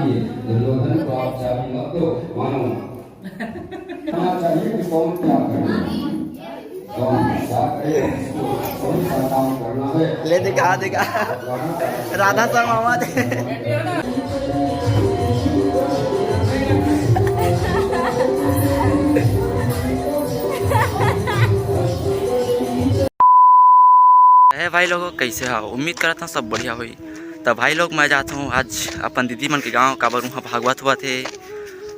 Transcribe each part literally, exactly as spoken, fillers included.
दुर्योधन को आप चाबी मत दो, मानो। कहना चाहिए कि कौन क्या करे। कौन क्या करे, इसको कौन सा काम करना है। ले दिखा, दिखा। राधा शर्मा आवाज। हे भाई लोगों, कैसे हो? उम्मीद करत हूँ सब बढ़िया होई। त भाई लोग, मैं जात हूँ आज अपन दीदी मन के गाँव, काबर उहाँ भागवत होवत हे।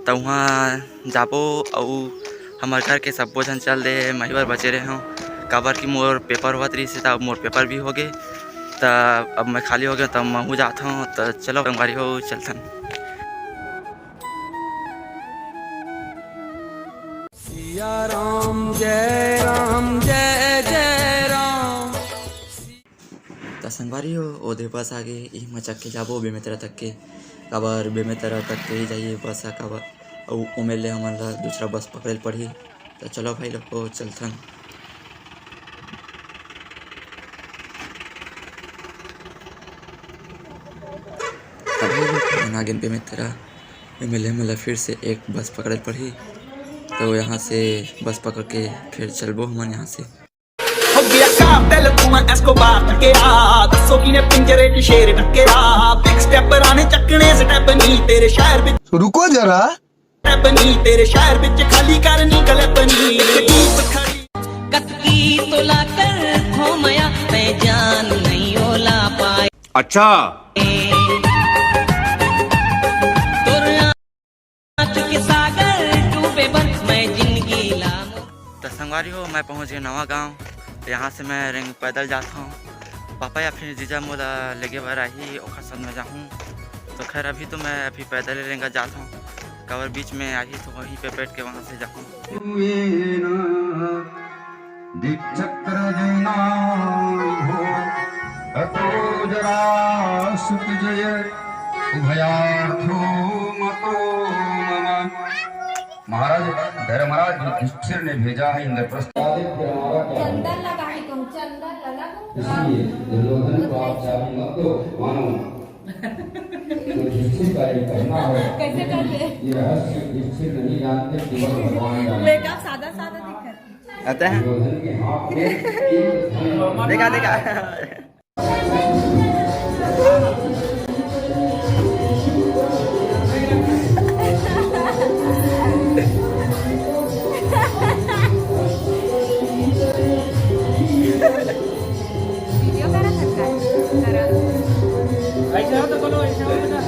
त उहाँ जाबो अउ हमर घर के सब्बो झन चल दे, मैं बर बचे रहे हूँ, काबर कि मोर पेपर होवत रहिस हे, त अब मोर पेपर भी होगे। त अब मैं खाली होगे, त महूँ जात हूँ। त चलो संगवारी हो, चलथन। सिया राम जय राम जय जय राम। त संगवारी हो, ओ दे बस आगे, इही म चघ के जाबो बेमेतरा तक के, काबर बेमेतरा तक के ही जाही बस ह, काबर अउ ओमे ले हमन ला दूसरा बस पकड़े ल पड़ही। त चलो भाई लोग, ओ चलथन। त भाई लोग, हमन आ गेन बेमेतरा, एमे ले हमन ला फिर से एक बस पकड़े ल पड़ही। तो यहाँ से बस पकड़ के फिर चलबो हमन यहाँ से। हो गया कातिल तू मैं एस्कोबार टकेरा, दसो किने पिंजरे च शेर टकेरा, बिग स्टेपरां ने चकने स्टेप नहीं तेरे शहर बिच। रुको जरा। स्टेप नहीं तेरे शहर बिच, खाली करनी गलत नहीं, एक धूप खड़ी। कतकी तोला कर खोमया, तै जान नहीं ओला पाए। अच्छा। तोर आँख के सागर डूबे बर मैं जिंदगी ला। त संगवारी हो, मैं पहुँच गए नवा गाँव। त यहाँ से मैं रेंग पैदल जात हूँ। पापा या फिर जीजा मोला लेगे बर आही, ओखर साथ में जाहूँ। तो खैर, अभी तो मैं अभी पैदल ही रेंगा जात हूँ, काबर बीच में आही तो वहीं पे बैठ के वहाँ से जाहूँ। महाराज धर्मराज युधिष्ठिर ने भेजा है इंद्रप्रस्थ। चंदन लगा है तुम, चंदन लगा। इसलिए दुर्योधन को आप चाबी मत दो, मानो। तो युधिष्ठिर का ये कहना है। कैसे कर ले? ये रहस्य युधिष्ठिर नहीं जानते, केवल भगवान जानते। बेटा सादा सादा दिखत। आता है? दुर्योधन के हाथ में एक धनुष। देखा, देखा। वीडियो करा सरकार, करा। ऐसे हो तो बोलो, ऐसे हो बेटा,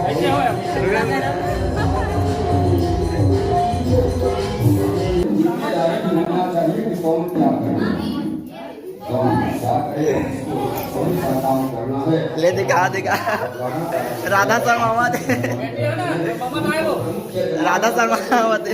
ऐसे हो यार। ले दिखा, दिखा। राधा शर्मा आवाज। राधा शर्मा आवाज।